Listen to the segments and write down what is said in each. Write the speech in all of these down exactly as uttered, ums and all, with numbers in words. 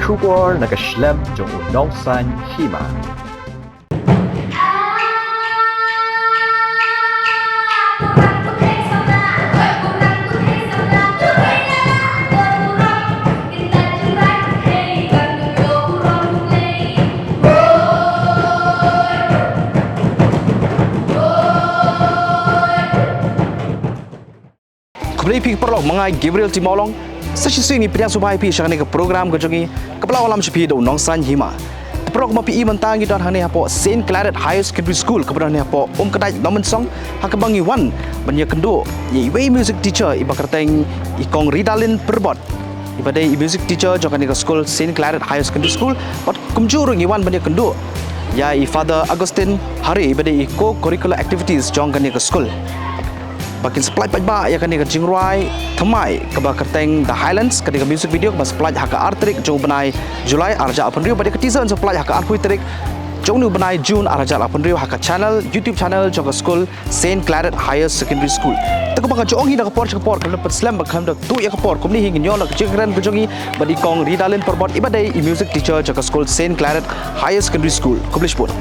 Khubor na ka shlem jong u Nongsaiñ Hima. Khublei phi paralok, ma nga Gabriel Timolong. Sa shisien ngi pdiang sngewbha ïa phi sha kane ka program ka jong ngi, kaba la wallam sha phi da u Nongsaiñ Hima. Paralok, ma phi i mynta ngi don hangne hapoh Saint Claret Higher Secondary School, kaba don hangne hapoh Umkdait Nongmynsong, ha kaba ngi wan ban ïakynduh ïa iwei i music teacher iba kyrteng i Kong Ridalin Pyrbot, iba dei i music teacher jong kane ka skul Saint Claret Higher Secondary School. Bad kumjuh ruh ngi wan ban ïakynduh ïa i Father Augustine Hari, iba dei i co-curricular activities jong kane ka skul. Ba kin sa pynlait paidbah ïa kane ka jingrwai thymmai kaba kyrteng The Highlands, kane ka music video kaba sa pynlait ha ka ar tarik jong u bnai July ar hajar arphew hynriew, bad ïa ka teaser yn sa pynlait ha ka arphew tarik jong une u bnai June ar hajar arphew hynriew ha ka channel, YouTube channel jong ka skul Saint Claret Higher Secondary School. Te kumba nga ju ong hi na ka por sha ka por, khlem da pynslem bad khlem da tuh ïa ka por, kumne hi ngin ïoh noh ka jingkren ka jong ngi bad i Kong Ridalin Pyrbot, iba dei i music teacher jong ka skul Saint Claret Higher Secondary School. Khublei shibun.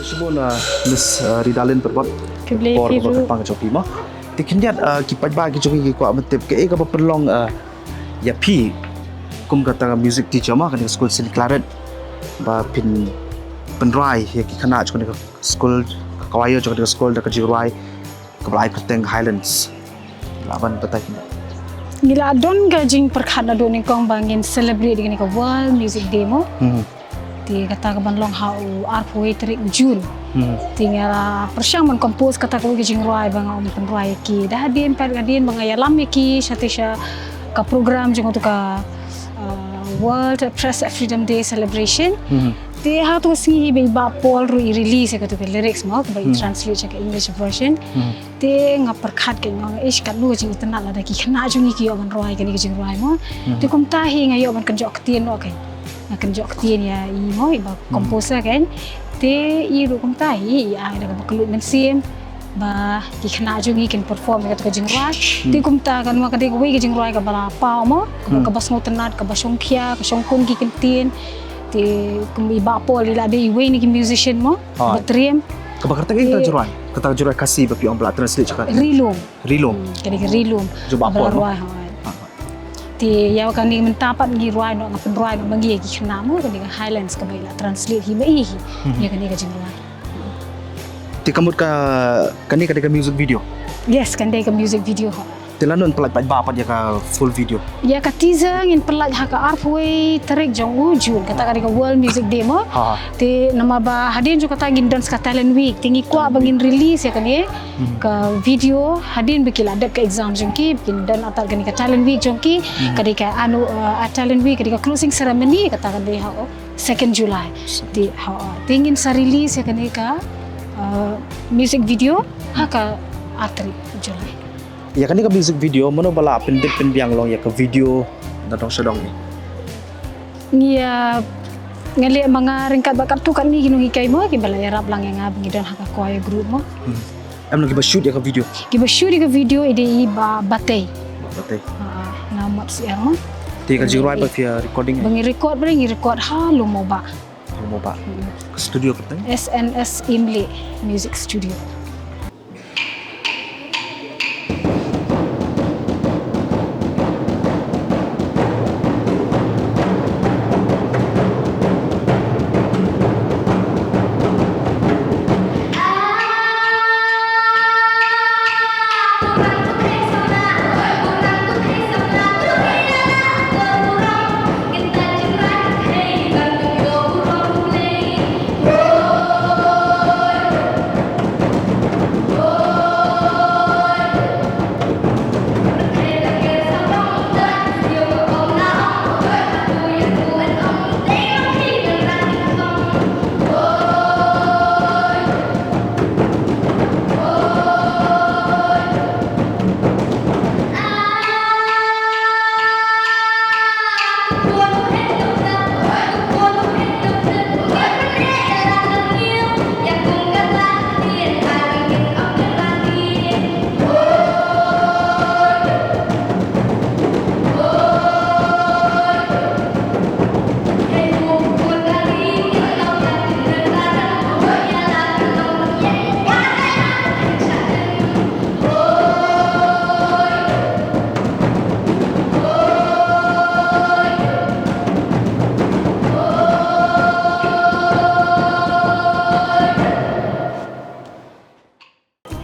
Shibun, uh, Miss, uh, Ridalin Pyrbot. Khublei por phi ba ruh. Kyrpang jong phi mo. Te khyndiat, uh, ki paidbah ki jong ngi ki kwah ban tip kaei kaba pynlong, uh, ïa phi kum kata ka music teacher mo ha kane ka skul Saint Claret, ba phin pynrwai ïa ki khynnah jong kane ka skul, ka choir jong kane ka skul da ka jingrwai kaba la ai kyrteng Highlands. Lah ban batai kumno? Ngi la don ka jingpyrkhat naduh nyngkong ba ngin celebrate ïa kane ka World Music Day mo. Hmm. Te kata ka ban long ha u arphew wei tarik June. Hmm. Te nga la pyrshang ban compose kata kawei ka jingrwai ba nga ong pynrwai ïa ki. Da hadien pat hadien ba nga ïalam ïa ki sha te sha ka program jong katu ka, uh, World Press Freedom Day Celebration. Hmm. Te ha tu ka sngi hi ba i Bah Paul ruh i release ïa katu ka lyrics mo, kaba i, hmm, translate sha ka English version. Hmm. Te nga pyrkhat, ka nga ong, ish, katno ka jingitynnad lada ki khynnah jong ngi ki ïoh ban rwai kane ka jingrwai mo. Hmm. Te kumta hi nga ïoh ban kynjoh ktien noh, ka nga kynjoh ktien ïa i mo, i ba, hmm, composer ka. Te i ruh kumta hi i ai da kaba kylluid mynsiem ba ki khynnah jong ngi kin perform ïa katu ka jingrwai. Hmm. Te kumta ka, namar ka dei kawei ka jingrwai kaba la paw mo, kaba, hmm, kaba sngewtynnad, kaba shongkhia, ka shongkun ki kyntien. Te kum i Bah Paul i la dei iwei na ki musician mo, ah, ba triem. Kaba kata ka, te kata ka jingrwai, kata ka jingrwai Khasi ba phi ong ba la translate sha ka Ri Lum. Ri Lum. Hmm, ka dei ka Ri Lum. Jong Bah Paul mo? Ba la rwai, ha. Ah. Te ïa kane mynta pat ngi rwai noh, nga pynrwai noh ma ngi ïa ki khynnah mo, kane ka Highlands kaba i la translate hi ma i hi. Hmm. Ïa kane ka jingrwai. Te ka mut ka, kane ka dei ka music video? Yes, ka dei ka music video, ha. Te lano yn pynlait paidbah pat ïa ka full video? Ïa ka teaser ngin pynlait ha ka arphew wei tarik jong u June, kata ka dei ka World Music Day mo. Ha, ha. Te namar ba hadien jong kata ngin don sa ka Talent Week, te ngi kwah ba ngin release ïa kane, hmm, ka video hadien ba ki la dep ka exam jong ki, ba kin don artat kane ka Talent Week jong ki, hmm, ka dei ka anu, uh, Talent Week, ka dei ka closing ceremony, kata ka dei ha, oh, second July. Second. Te, ha, oh, te ngin sa release ïa kane ka, uh, music video ha ka ar tarik July. Ïa kane ka music video, mano ba la pyndep pynbiang long ïa ka video na dong sha dong ne? Ngi, ah, nga leh ma nga ryngkat bad katto katne ki nonghikai mo, kiba la ïarap lang ïa nga ba ngi don ha ka choir group mo. Hmm. Em long kiba shoot ïa ka video? Kiba shoot ïa ka video i dei i Bah Batei. Bah Batei. Ah, nga Mat Siar mo. Te ka jingrwai ba phi ïa recording, ba ngi record, ba ngi record ha Lum Mawbah. Lum Mawbah. Studio kata? S N S Imli Music Studio.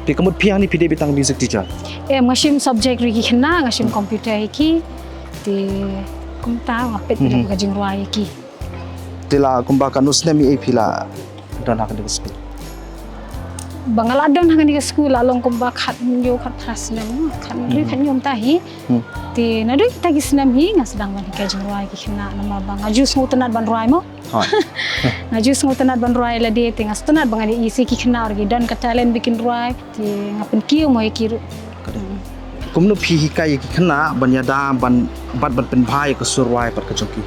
Te ka mut phi hangne phi dei beit tang music teacher? Em, nga shim subject ruh ïa ki khynnah, nga shim computer ïa ki. Te kumta nga peit ïa ka jingrwai ïa ki. Te la kumba katno snem ïa phi la don ha kane ka skul? Ba nga la don ha kane ka skul la long kumba khathynñiew khatphra snem, khathynriew khathynñiew mynta hi. Te naduh kita ki snem hi nga sdang ban hikai jingrwai ïa ki khynnah namar ba nga ju sngewtynnat ban rwai mo. Nga ju sngewtynnat ban rwai lade, te nga sngewtynnat ba nga dei ïa ki khynnah ruh ki don ka talent ba kin rwai. Te nga pynkiew mo ïa ki ruh. Kumno phi hikai ïa ki khynnah ban ïada ban, bad ban pynbha ïa ka sur rwai pat ka jong ki?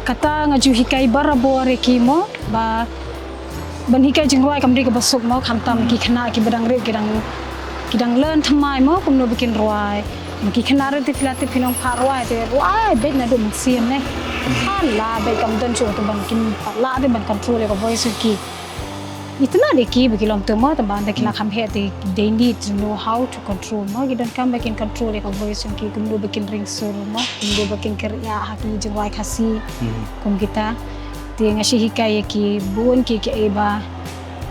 Kata nga ju hikai barabor ïa ki mo, ba ban hikai jingrwai kam dei kaba suk mo, khamtam ki khynnah kiba dang rit ki dang, ki dang learn thymmai mo kumno ba kin rwai. Ki khynnah ruh te phi la tip ki nongphah rwai te rwai beit naduh mynsiem ne. Hala beit kam don shuh te ban kin pat lah te ban control ïa ka voice ki. Itynnad ïa ki ba ki long te mo, tang ba ynda ki la kham heh te they need to know how to control mo. Ki donkam ba kin control ïa ka voice jong ki, kumno ba kin ring sur mo, kumno ba kin kyrïah ha ki jingrwai Khasi. Kum kita. Te nga shu hikai ïa ki bun ki, ki, eh, ba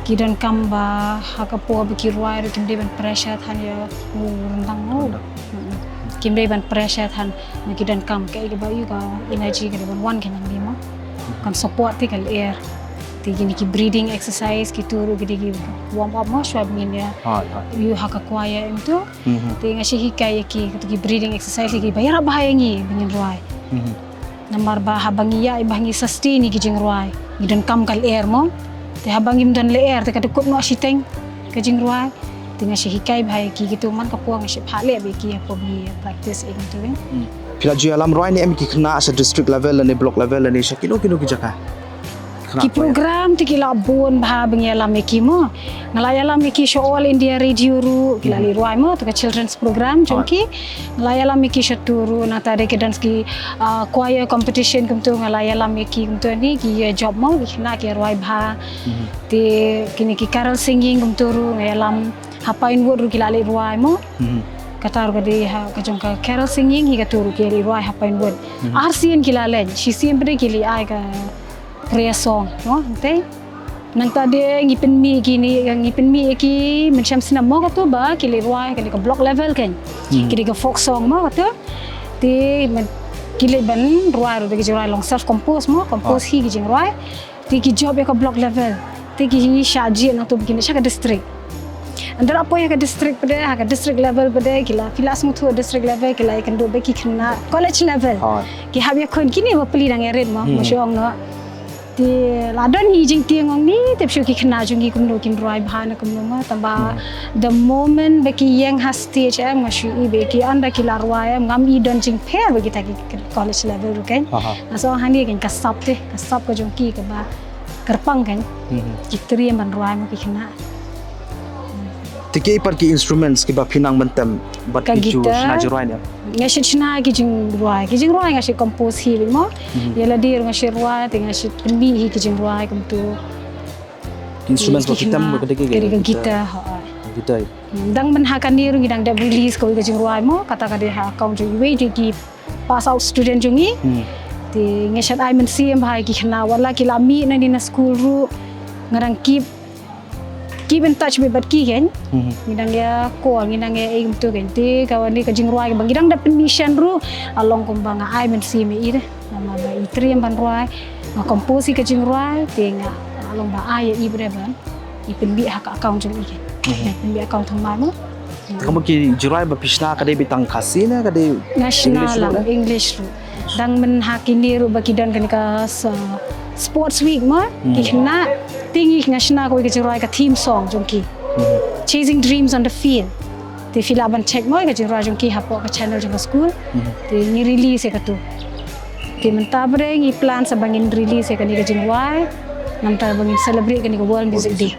ki donkam ba ha ka por ba ki rwai ruh kim dei ban pressure than ïa u ryndang mo. Kim dei ban pressure than, ma ki donkam kaei kaba ïoh ka energy ka dei ban wan ka nang dei mo. Kan support te ka lyer. Te kine ki breathing exercise kito ruh ki dei ki warm up mo shwa ba ngin ïa. Ïoh ha ka choir em to. Te nga shu hikai ïa ki, kito ki breathing exercise ïa ki ba ïarap bha ïa ngi ba ngin rwai. Namar ba haba ngi ïa, ba ngi sustain ïa ki jingrwai, ngi donkam ka lyer mo. Te haba ngim don lyer te ka dei kut noh shiteng ka jingrwai. Te nga shu hikai bha ïa ki, kito man ka por nga shu phah leh bad ki hapoh ngi practice ïa kito. Phi la ju ïalam rwai ne em ki khynnah sha district level lane block level lane sha kino kino ki jaka? Ki program te ki la bun bha ba ngi ïalam ïa ki mo. Nga la ïalam ïa ki sha All India Radio ruh, ki la leit rwai mo, to ka children's program jong ki. Nga la ïalam ïa ki sha tu ruh, nangta de ki dance ki, ah, choir competition kumtu, nga la ïalam ïa ki kumtu ne, ki ïa jop mo, ki khynnah ki rwai bha. Te kine ki carol singing kumtu ruh nga ïalam, ha Pinewood ruh ki la leit rwai mo. Kata ruh ka dei ha ka jong ka carol singing hi, katu ruh ki leit rwai ha Pinewood. Arsien ki la leit, shisien pat de ki leit ai ka prayer song mo, ynte. Nangta de ngi pynmih kine, ngi pynmih ïa ki mynshem snem mo, katu ba ki leit rwai kane ka block level kan. Ki dei ka folk song mo, katu. Te ki leit ban rwai ruh da ki jingrwai long self compose mo, compose hi ki jingrwai. Te ki jop ïa ka block level. Te ki shah jied nangtu ba kin leit sha ka district. Ynda la poi ha ka district pat de, ha ka district level pat de, ki la, phi la sngewthuh district level, ki la ïakynduh bad ki khynnah college level. Ki hap ïakhun, kine ba plie dang ïarit mo, mo shu ong noh. Te la don hi jingtieng ong ni, tip shuh ki khynnah jong ngi kumno kin rwai bha ne kumno mo, tang ba the moment ba ki ïeng ha stage em, nga shu i ba ki ynda ki la rwai em, ngam i don jingpher bad kita ki college level ruh kan. Nga sngew hangne kan ka sap te, ka sap ka jong ki kaba kyrpang kan. Ki triem ban rwai mo ki khynnah. Te ki pat ki instruments kiba phi nang ban tem bad ki ju shna jingrwai ne? Nga shna ki jingrwai, ki jingrwai nga shna compose hi mo. Ïa lade ruh nga shna rwai, te nga shna pynmih hi ki jingrwai kumtu. Ki instruments ba phi tem ka dei ka guitar. Guitar. Dang mynta kane ruh ngi dang dep release kawei ka jingrwai mo, kata ka dei ha account jong iwei de ki pass out student jong ngi. Te nga shna ai mynsiem bha ïa ki khynnah, wat la ki la mih nangne na school ruh, nga dang keep keep in touch bad ki khein. Ngi dang ïa call, ngi dang ïa ei kumtu khein. Te kawei ka jingrwai kaba ngi dang dep pynmih shen ruh, ka long kumba nga ai mynsiem ïa i de. Namar ba i triem ban rwai, nga compose ïa ka jingrwai, te nga, ka long ba ai ïa i bad ban i pynmih ha ka account jong i khein. Pynmih account thymmai mo. Te kumba ki jingrwai ba phi shna ka dei beit tang Khasi ne ka dei English ruh? Nga shna lang English ruh. Dang mynta kine ruh ba ki don kane ka sports week mo, ki khynnah, te ngi, nga shna kawei ka jingrwai ka theme song jong ki, Chasing Dreams on the Field. Te phi lah ban check mo ka jingrwai jong ki hapoh ka channel jong ka school. Te ngi release ïa katu. Te mynta pat ngi plan sa ba ngin release ïa kane ka jingrwai, namar ba ngin celebrate kane ka World Music Day.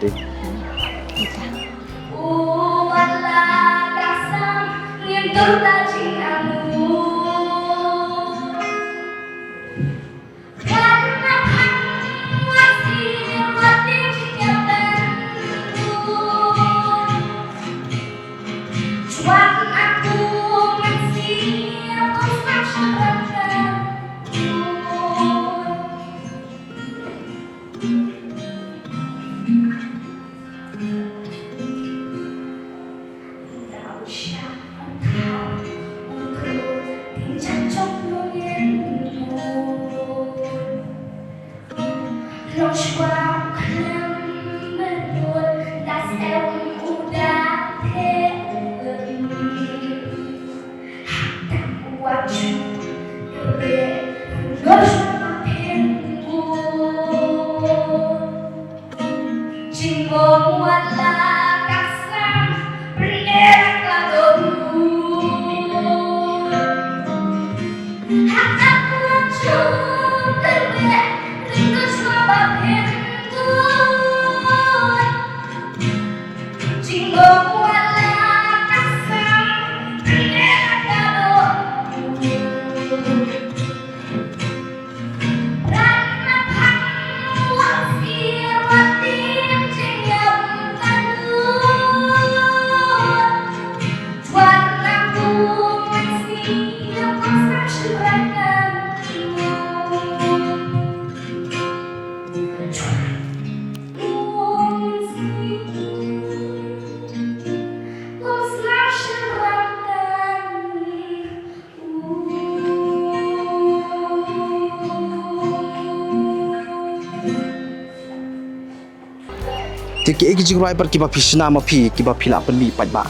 Te kiei ki jingrwai pat kiba phi shna ma phi, kiba phi la pynmih pat ba,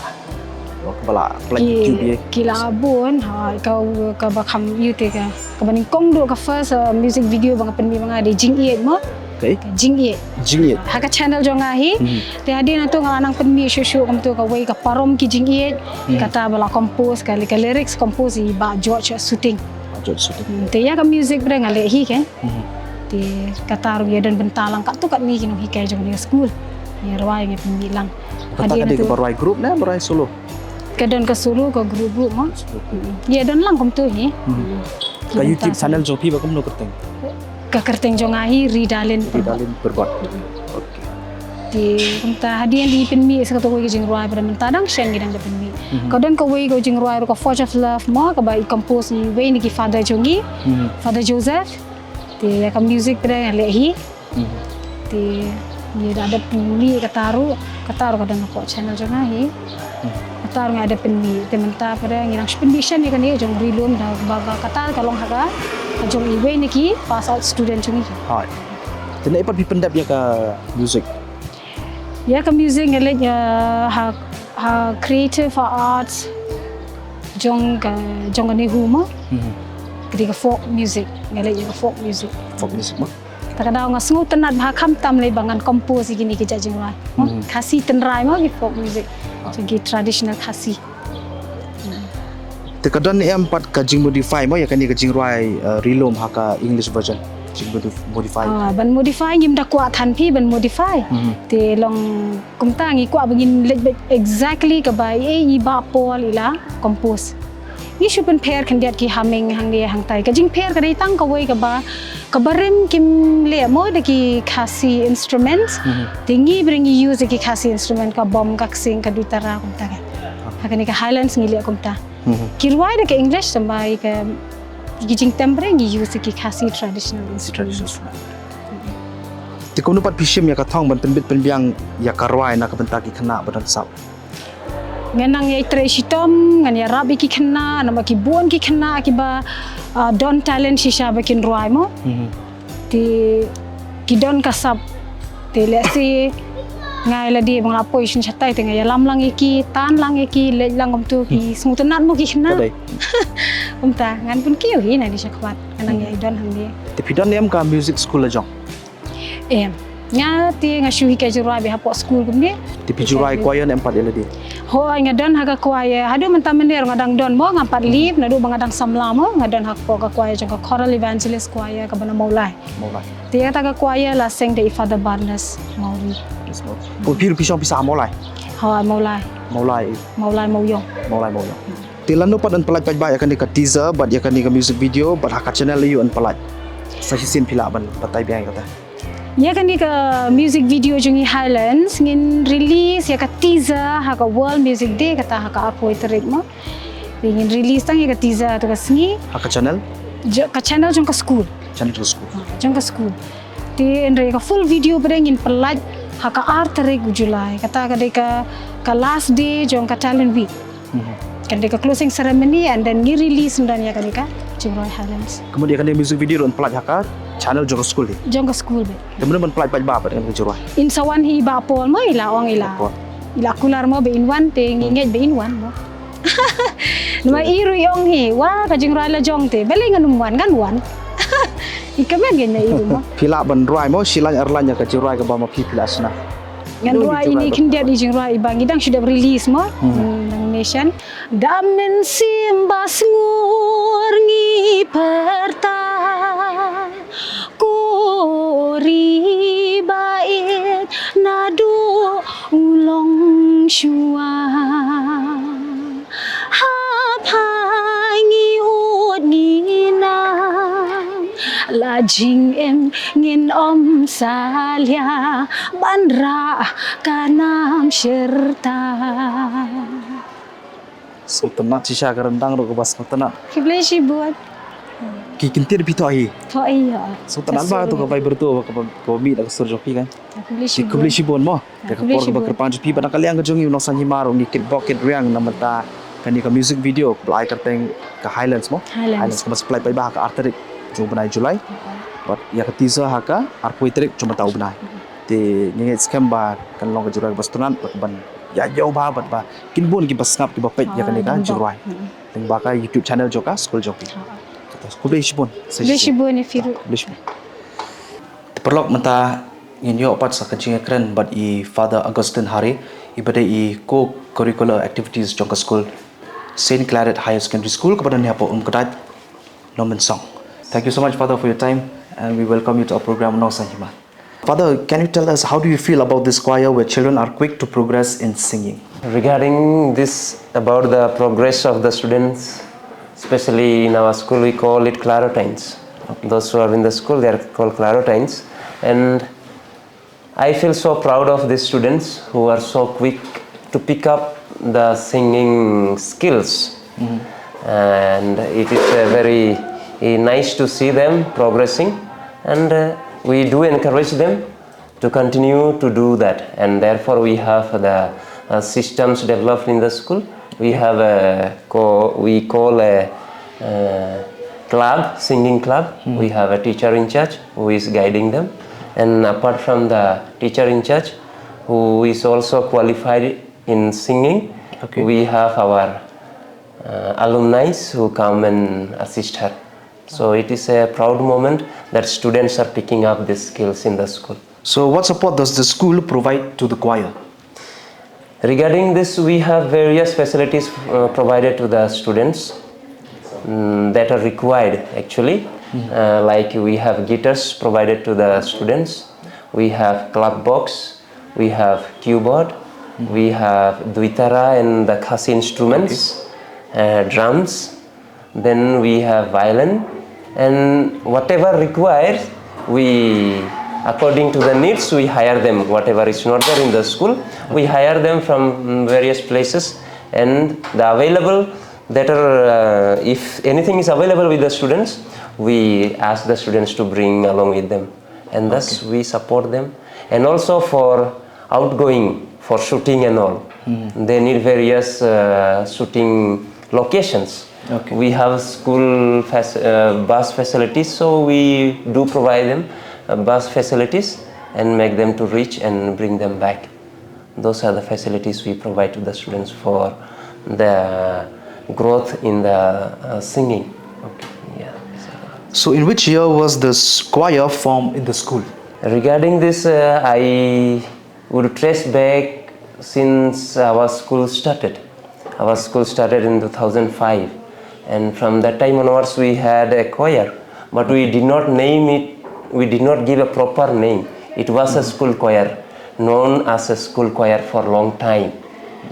kiba la pynmih YouTube ïa ki la bun, ha, ka, kaba kham ïa te ka, kaba nyngkong duh ka first, uh, music video ba nga pynmih ma nga dei Jingïeit mo. Okay. Jingïeit. Jingïeit. Ha ka channel jong nga hi. Te hadien nangtu nga la nang pynmih shuh shuh kumtu kawei ka Parom ki Jingïeit. Kata ba la compose ka, ka lyrics compose i Bah George Suting. Bah George Suting. Te ïa ka music pat nga leh hi khein. Te kata ruh ïa don bynta lang katto katne ki nonghikai jong ngi ha school. Ïa rwai ngi pynmih lang. Kata ka dei kaba rwai group ne ba rwai solo? Ka don ka solo, ka group ruh mo. Ïa don lang kumtu hi. Ka YouTube channel jong phi ba kumno kyrteng? Ka kyrteng jong nga hi Ridalin Pyrbot. Ridalin Pyrbot. Okay. Te kumta hadien i pynmih sa kata kawei ka jingrwai pat mynta dang shen ngi dang da pynmih. Ka don kawei ka jingrwai ruh ka Forge of Love mo kaba i compose iwei na ki father jong ngi. Father Joseph. Te ïa ka music pat nga leh hi. Te ngi da dep pynmih kata ruh, kata ruh ka don hapoh channel jong nga hi. Kata ruh nga dep pynmih, te mynta pat ngi dang shu pynmih shen ïa kane jong Rilum da ba, ba kata ka long ha ka, ka jong iwei na ki pass out student jong ngi. Hooid. Te naei pat phi pyndep ïa ka music? Ïa ka music nga leit, eh, ha, ha creative, ha arts jong ka, jong ka NEHU mo. Ka dei ka folk music, nga leit ïa ka folk music. Folk music mo. Ta ka daw nga sngewtynnat bha khamtam lei ba ngan compose ïa kine ki jait jingrwai. Khasi tynrai mo ki folk music. Jong ki traditional Khasi. Te ka don em pat ka jingmodify mo ïa kane ka jingrwai, eh, Rilum ha ka English version? Jing modif- modify. Ah, ban modify ngim da kwah than phi ban modify. Te long kumta ngi kwah ba ngin leit beit exactly kaba i, i Bah Paul i la compose. Ngi shu pynpher khyndiat ki humming hangne hangtai. Ka jingpher ka dei tang kawei kaba, kaba rim kim leh mo da ki Khasi instruments. Te ngi briew ngi use da ki Khasi instrument, ka bom, ka ksing, ka duitara, kumta ka. Ha kane ka Highlands ngi leh kumta. Ki rwai da ka English, tangba i ka, ki jingtem briew ngi use da ki Khasi traditional instruments. Te kumno pat phi shim ïa ka thong ban pynbit pynbiang ïa ka rwai na ka bynta ki khynnah ba don sap? Ngan nang ïai trei shitom, ngan ïarap ïa ki khynnah, namar ki bun ki khynnah kiba, ah, don talent shisha ba kin rwai mo. Te ki don ka sap. Te lehse nga ïa lade ba nga la poi shisha shatai te nga ïalam lang ïa ki, tan lang ïa ki, leit lang kumto, ki sngewtynnat mo ki khynnah. Kumta ngan pynkiew hi nangne shakhmat, ngan nang ïai don hangne. Te phi don ne em ka music school la jong? Em. Nga te nga shu hikai jingrwai beit hapoh skul kumne. Te phi ju rwai choir ne em pat ïa lade? Hooid, nga don ha ka choir. Haduh mynta mynne ruh nga dang don mo, nga pat lead, naduh ba nga dang samla mo, nga don hapoh ka choir jong ka Choral Evangelist Choir kaba na Mawlai. Mawlai. Te ïa kata ka choir la seng da i Father Barnes Mawrie. Ko phi ruh phi shong phi sah ha Mawlai? Hooid, Mawlai. Mawlai. Mawlai. Mawlai Mawiong. Mawlai Mawiong. Te lano pat yn pyllait paidbah ïa kane ka teaser bad ïa kane ka music video bad ha ka channel aiu yn pyllait? Sa shisien phi lah ban batai biang ïa kata? Ïa kane ka music video jong i Highlands ngin release ïa ka teaser ha ka World Music Day, kata ha ka arphew tarik mo. Te ngin release tang ïa ka teaser ha kata ka sngi. Ha ka channel? Ka channel jong ka skul. Channel jong ka skul. Jong ka skul. Te hynrei ka full video pat ngin pyllait ha ka ar tarik u July. Kata ka dei ka, ka last day jong ka Talent Week. Kan dei ka closing ceremony and then ngi release ynda ïa kane ka jingrwai Highlands. Ka mut ïa kane music video ruh yn pyllait ha ka channel jong ka skul hi? Jong ka skul beit. Te mynno ban pyllait paidbah bad kane ka jingrwai? In sa wan hi i Bah Paul mo, i la ong i la, i la kular mo ba in wan, te ngi ngeit ba in wan mo. Namar i ruh i ong hi, wa ka jingrwai la jong te balei ngan ym wan, ngan wan. I kmen kein na i ruh mo. Phi lah ban rwai mo shi lain ar lain ïa ka jingrwai kaba ma phi phi la shna? Ngan rwai ine khyndiat i jingrwai iba ngi dang shu dep release mo. Nang nation. Da mynsiem ba sngur ngi pyrta, ko ri ba ïeit naduh u longshuwa. Hap ha ngi ud ngi nam, la jingim ngin ym salia ban rah ka nam shirta. Sngewtynnat shisha, ka ryndang ruh kaba sngewtynnat. Khublei shibun. Ki kyntien phi thoh hi? Thoh hi, ïa. Sngewtynnat ba kato ka vibrato kaba, kaba mih na ka sur jong phi kan. Khublei shibun. Khublei shibun mo. Ïa ka por kaba kyrpang jong phi bad na ka liang ka jong ngi u Nongsaiñ Hima ruh ngi kitbok kitrwiang na ka bynta kane ka music video kaba la ai kyrteng ka Highlands mo. Highlands. Highlands kaba sa pyllait paidbah ha ka ar tarik jong u bnai July. Bad ïa ka teaser ha ka arphew tarik jong mynta u bnai. Te ngi ngeit skhem ba kan long ka jingrwai kaba sngewtynnat bad ban ïa ïoh bha bad ba kin bun kiba sngap kiba peit ïa kane ka jingrwai. Lyngba ka YouTube channel jong ka skul jong phi. Khublei shibun. Khublei shibun ïa phi ruh. Khublei shibun. Te paralok, mynta ngin ïoh pat sa ka jingïakren bad i Father Augustine Hari, iba dei i co-curricular activities jong ka skul Saint Claret Higher Secondary School kaba don hapoh Umkdaid, Nongmynsong. Thank you so much, Father, for your time, and we welcome you to our program Nongsaiñ Hima. Father, can you tell us, how do you feel about this choir where children are quick to progress in singing? Regarding this, about the progress of the students, especially in our school, we call it Clarotines. Those who are in the school, they are called Clarotines. And I feel so proud of these students who are so quick to pick up the singing skills. And it is, uh, very, uh, nice to see them progressing. And, uh, we do encourage them to continue to do that. And therefore, we have the, uh, systems developed in the school. We have a co-, we call a, uh, club, singing club. We have a teacher in charge who is guiding them. And apart from the teacher in charge, who is also qualified in singing, we have our, uh, alumni who come and assist her. So it is a proud moment that students are picking up these skills in the school. So what support does the school provide to the choir? Regarding this, we have various facilities, uh, provided to the students, mm, that are required actually. Uh, like, we have guitars provided to the students, we have club box, we have keyboard, we have duitara and the Khasi instruments, uh, drums, then we have violin, and whatever required, we, according to the needs, we hire them. Whatever is not there in the school, we hire them from, mm, various places, and the available that are, uh, if anything is available with the students, we ask the students to bring along with them, and thus we support them. And also for outgoing, for shooting and all, they need various, uh, shooting locations. Okay. We have school fac- uh, bus facilities, so we do provide them, uh, bus facilities and make them to reach and bring them back. Those are the facilities we provide to the students for the growth in the, uh, singing. Okay. Yeah. So, in which year was this choir formed in the school? Regarding this, uh, I would trace back since our school started. Our school started in two thousand five, and from that time onwards, we had a choir, but we did not name it, we did not give a proper name. It was a school choir, known as a school choir for a long time.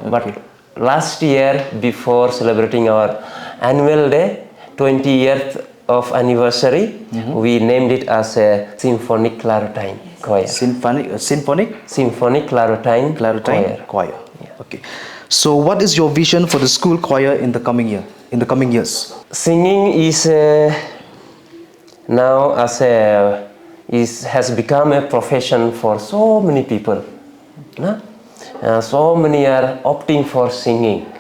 But last year, before celebrating our annual day, twentieth of anniversary, we named it as a Symphonic Clarotine Choir. Symphonic, uh, symphonic Symphonic Clarotine, Clarotine Choir. Choir. Okay. So, what is your vision for the school choir in the coming year? In the coming years? Singing is a, now as a is has become a profession for so many people. Na? Uh, so many are opting for singing.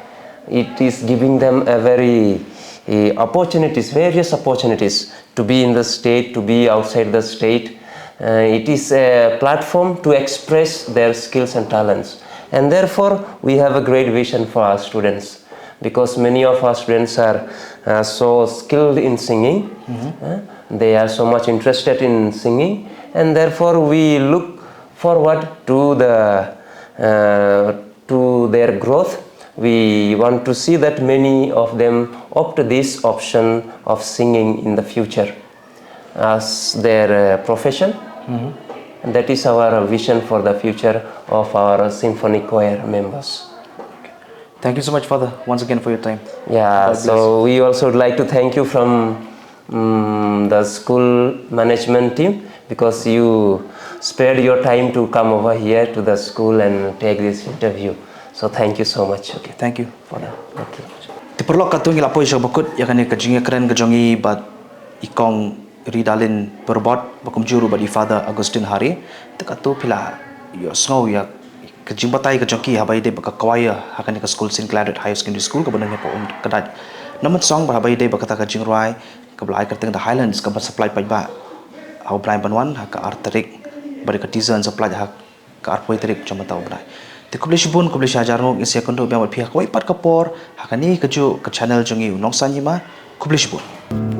It is giving them a very, uh, opportunities, various opportunities to be in the state, to be outside the state. Uh, it is a platform to express their skills and talents. And therefore, we have a great vision for our students, because many of our students are, uh, so skilled in singing. Uh, they are so much interested in singing, and therefore we look forward to the, uh, to their growth. We want to see that many of them opt this option of singing in the future as their, uh, profession. And that is our vision for the future of our symphonic choir members. Thank you so much, Father, once again for your time. Yeah, God bless. So we also would like to thank you from, um, the school management team, because you spared your time to come over here to the school and take this interview. So thank you so much. Okay. Thank you, Father. Okay. Te paralok, katto ngi la poi sha kaba kut ïa kane ka jingïakren ka jong ngi bad i Kong Ridalin Pyrbot, ba kumjuh ruh bad i Father Augustine Hari. Te katto phi la ïohsngew ïa ka jingbatai ka jong ki haba ïadei bad ka choir ha kane ka skul Saint Claret Higher Secondary School kaba don ha Umkdait Nongmynsong, bad haba ïadei bad kata ka jingrwai kaba la ai kyrteng The Highlands, kaba sa pynlait paidbah ha u blai ban wan ha ka ar tarik, bad ka teaser sa pynlait ha ka arphew tarik jong mynta u bnai. Te khublei shibun, khublei shihajar nguh, ngin sa ïakynduh biang bad phi ha kawei pat ka por ha kane kajuh ka channel jong ngi u Nongsaiñ Hima. Khublei shibun.